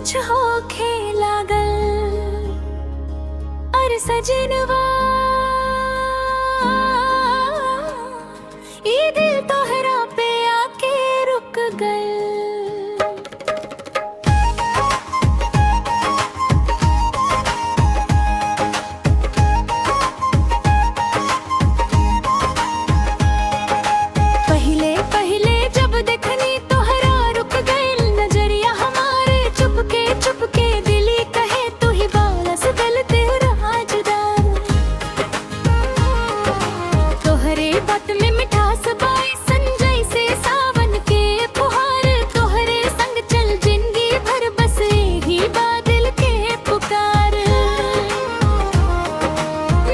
कुछ होखे लागल। अरे सजनवा, ई दिल तोहरा पे आके रुक गइल। पहले पहले जब देखनी तोहरा रुक गइल नजरिया हमारे। चुपके चुपके दिली कहे तू ही बालस दिल तेरा जुदार। तोहरे बात में मिठास बाई संजय से सावन के फुहार। तोहरे संग चल जिंदगी भर बस ही बादल के पुकार।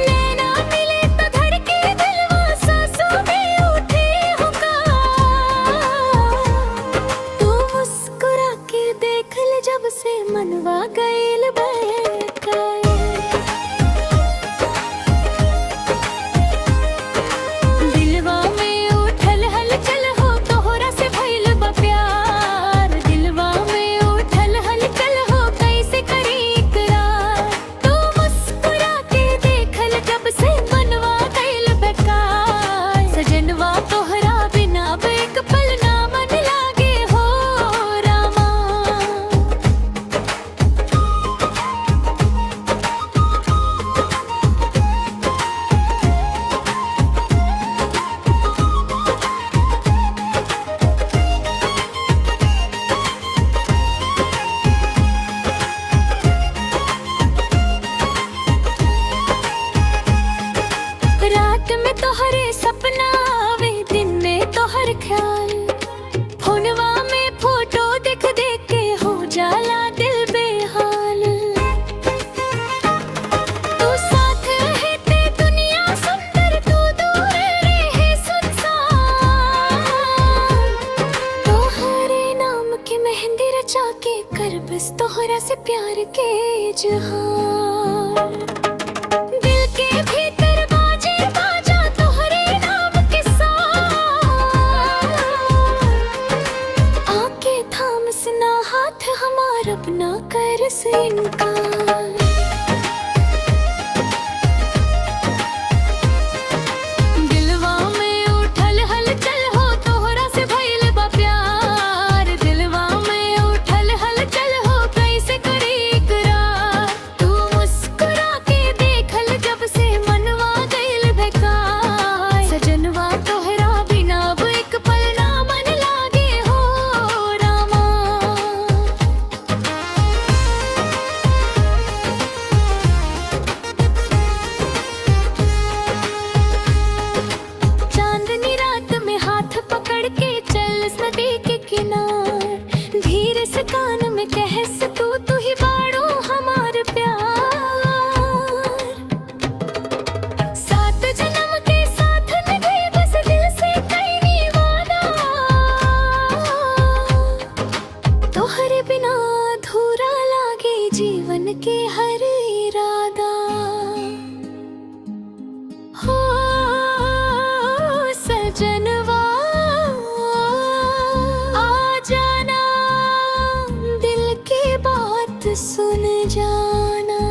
नैना मिले तो धड़के दिलवा, सांसों में उठे हुंकार। तू मुस्कुरा के देख ले जब से मनवा गइल बहकर। दिलवा में उठल हलचल हो तोहरा से भइल बा प्यार। दिलवा में उठल हलचल हो कैसे करी इकरार। तू मुस्कुरा के देखल जब से मनवा गइल बेकार। सजनवा तोहरा बिना अब एक पल ना मन लागे हो रामा। रात में तोहरे सपना आवे, दिन में तोहर ख्याल। फोनवा में फोटो देख देख के हो जाला दिल बेहाल। तू साथ रहे ते दुनिया सुंदर, तू दूर रहे सुनसान। तोहरे नाम के मेहंदी रचा के कर बस तोहरा से प्यार के इजहार। दिल के भीतर बाजे बाजा तोहरे नाम के साथ। आके थाम सना हाथ हमार अपना कर से इनकार। दिलवा में उठल हलचल हो तोहरा से भइल बा प्यार। दिलवा में उठल हलचल हो कैसे करी इकरार। तू मुस्कुरा के देखल जब से मनवा गइल बेकार। सजनवा तोहरा बिना अब एक पल ना मन लागे हो रामा। चांदनी रात में हाथ पकड़ के चल नदी के किनार। धीरे से कान में कह से तू तू ही बाड़ो हमार प्यार। सात जन्म के साथ निभे बस दिल से कहीं वादा। तोहरे बिना अधूरा लागे जीवन के हर इरादा। हो सजनवा आ जाना, दिल की बात सुन जाना।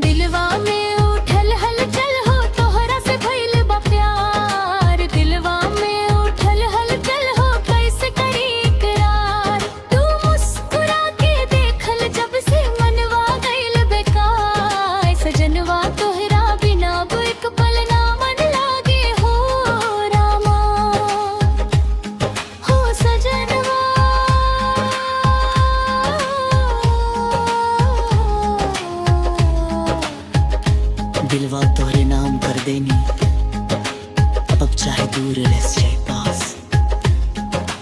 दिलवा में उठल हलचल हो तोहरा से भइल बा प्यार। दिलवा में उठल हलचल हो कैसे करी इकरार। तू मुस्कुरा के देखल जब से मनवा गइल बेकार। सजनवा तोहरा बिना अब एक पल ना मन लागे हो रामा। हो सजनवा। दिलवा तोहरे नाम कर देनी, अब चाहे दूर रह चाहे पास,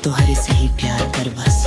तोहरे से ही प्यार कर बस।